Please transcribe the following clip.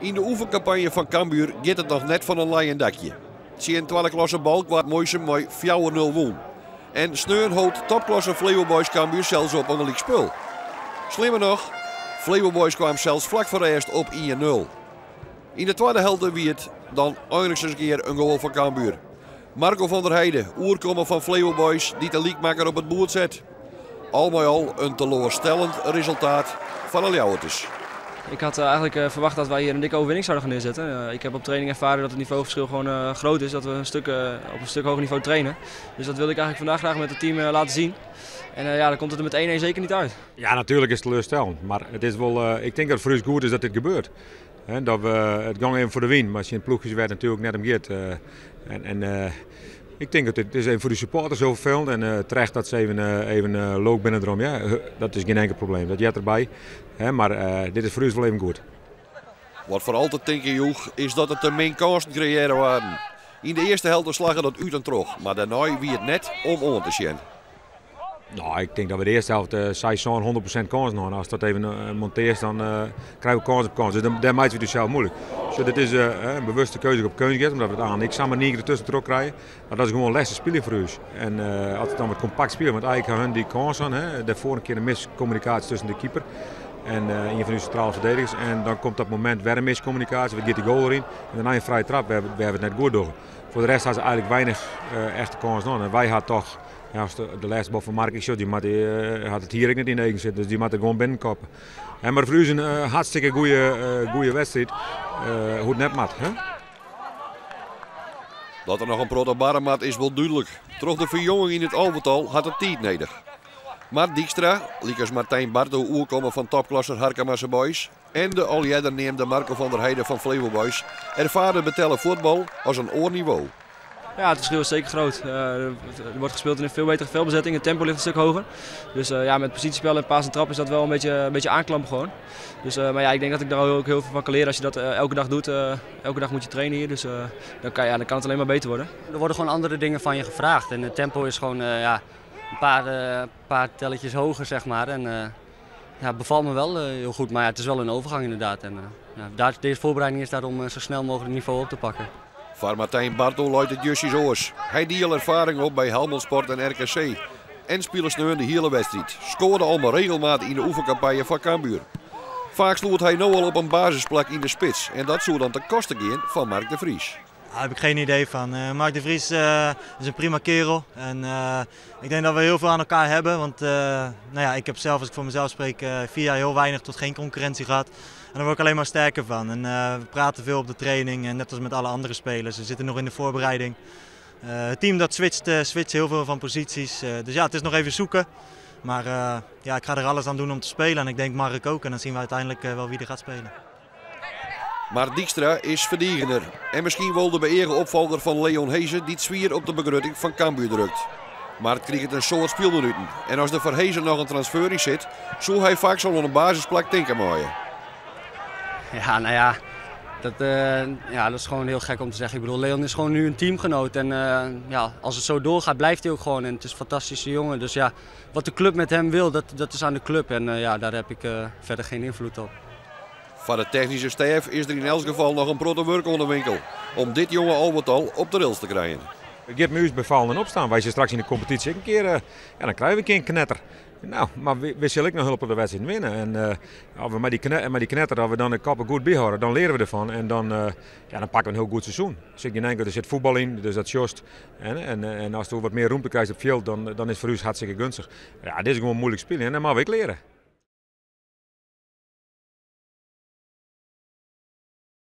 Yn de oefenkampanje fan Cambuur giet it noch net fan in leien dakje. Tsjin twadde klasse Balk waard muoisum mei 4-0 wûn. En sneon hold topklasse Flevo Boys Cambuur sels op in gelyk spul. Slimmer noch, Flevo Boys kaam sels flak foar rêst op 1-0. Yn de twadde helte wie it dan einliks ris in kear in goal foar Cambuur. Marco van der Heide, oerkommen fan Flevo Boys, dy't de lykmakker op it boerd set. Al mei al in teloarstellend resultaat foar de Ljouwerters. Ik had eigenlijk verwacht dat wij hier een dikke overwinning zouden gaan neerzetten. Ik heb op training ervaren dat het niveauverschil gewoon groot is. Dat we op een stuk hoger niveau trainen. Dus dat wilde ik eigenlijk vandaag graag met het team laten zien. En ja, dan komt het er met 1-1 zeker niet uit. Ja, natuurlijk is het teleurstellend. Maar het is wel, ik denk dat het voor ons goed is dat dit gebeurt. Hè, dat we, het ging even voor de win, maar zijn ploegjes werd natuurlijk net om giet. En ik denk dat het is even voor de supporters heel vervelend en terecht dat ze even leuk binnen erom. Ja, dat is geen enkel probleem, dat jet erbij. Hè, maar dit is voor ons wel even goed. Wat vooral te tinken joech is dat it te min kânsen kreëarre waarden. Yn de earste helte slagge dat út en troch, mar dêrnei wie it net om oan te sjen. Nou, ik denk dat we de eerste helft 6 100% kans hadden. Als dat even monteert, dan krijgen we kans op kans. Dus daar maken we het dus zelf moeilijk. Dus dit is een bewuste keuze op kunstgras, omdat we het aan. Ik zal maar niet ertussen terug krijgen. Maar dat is gewoon les te spelen voor ons. En als het dan wat compact spelen, want eigenlijk hebben hun die kans aan. Hè, daarvoor een keer een miscommunicatie tussen de keeper en een van uw centrale verdedigers. En dan komt dat moment weer een miscommunicatie, we gaan de goal erin. En daarna een vrije trap, we hebben het net goed door. Voor de rest hadden ze eigenlijk weinig echte kans nog. En wij hadden toch, ja, als de laatste bal van Mark, ik die maar die had het hier ook niet in de eigen zitten, dus die moet er gewoon binnenkoppen. En maar voor u is een hartstikke goeie wedstrijd. Hoe het net mat, hè? Dat er noch in protte barre moat is wol dúdlik. Troch de ferjonging yn it alvetal hat it tiid nedich. Mar Dijkstra, lykas Martijn Barto oerkommen fan topklasser Harkemase Boys en de al earder neamde Marco van der Heide fan Flevo Boys erfare betelle fuotbal as in oar nivo. Ja, het verschil is zeker groot. Er wordt gespeeld in een veel betere veldbezetting, het tempo ligt een stuk hoger. Dus met positiespel en paas en trap is dat wel een beetje aanklampen gewoon. Dus maar ja, ik denk dat ik daar ook heel veel van kan leren als je dat elke dag doet. Elke dag moet je trainen hier, dus dan kan het alleen maar beter worden. Er worden gewoon andere dingen van je gevraagd en het tempo is gewoon een paar telletjes hoger. En ja, bevalt me wel heel goed, maar het is wel een overgang inderdaad. En ja, deze voorbereiding is daar om zo snel mogelijk het niveau op te pakken. Foar Martijn Barto leit it justjes oars. Hy die al erfaring op by Helmond Sport en RKC. En spile sneon de hiele wedstriid. Skoarde al mei regelmaat yn de oefenkampanje fan Cambuur. Faak sloech hy no al op in basisplak yn de spits. En dat soe dan ten koste gean fan Mark de Vries. Daar heb ik geen idee van. Mark de Vries is een prima kerel. En ik denk dat we heel veel aan elkaar hebben. Want ik heb zelf, als ik voor mezelf spreek, 4 jaar heel weinig tot geen concurrentie gehad. En daar word ik alleen maar sterker van. En we praten veel op de training, en net als met alle andere spelers. We zitten nog in de voorbereiding. Het team dat switcht heel veel van posities. Dus het is nog even zoeken. Maar ik ga er alles aan doen om te spelen. En ik denk Mark ook. En dan zien we uiteindelijk wel wie er gaat spelen. Maar Dijkstra is ferdigener. En miskien wol de beëage opfolger fan Leon Hese dy't swier op de begrutting fan Cambuur drukt. Mar it kriget in soad spylminuten. En as der foar Hese noch in transfer yn sit, soe hy faaks al oan in basisplak tinke meie. Ja, nou ja, dat ja, dat is gewoon heel gek om te zeggen. Leon is gewoon nu een teamgenoot en als het zo doorgaat, blijft hij ook gewoon. En het is een fantastische jongen. Dus wat de club met hem wil, dat is aan de club. En daar heb ik verder geen invloed op. Foar de technyske stêf is der yn elts gefal noch in protte wurk oan de winkel om dit jonge alvetal op de rails te krijen. Het gaat me bevallen en opstaan. Wij zijn straks in de competitie een keer, ja, dan krijgen we een keer een knetter. Nou, maar we zullen ook nog hulp op de wedstrijd winnen. En als we met die knetter, dat we dan de kappen goed bijhouden, dan leren we ervan. En dan pakken we een heel goed seizoen. Zit geen enkel, er zit voetbal in, dus dat just. En als er wat meer ruimte krijgt op het veld, dan is het voor u hartstikke gunstig. Ja, dit is gewoon moeilijk spelen en dat mag ik leren.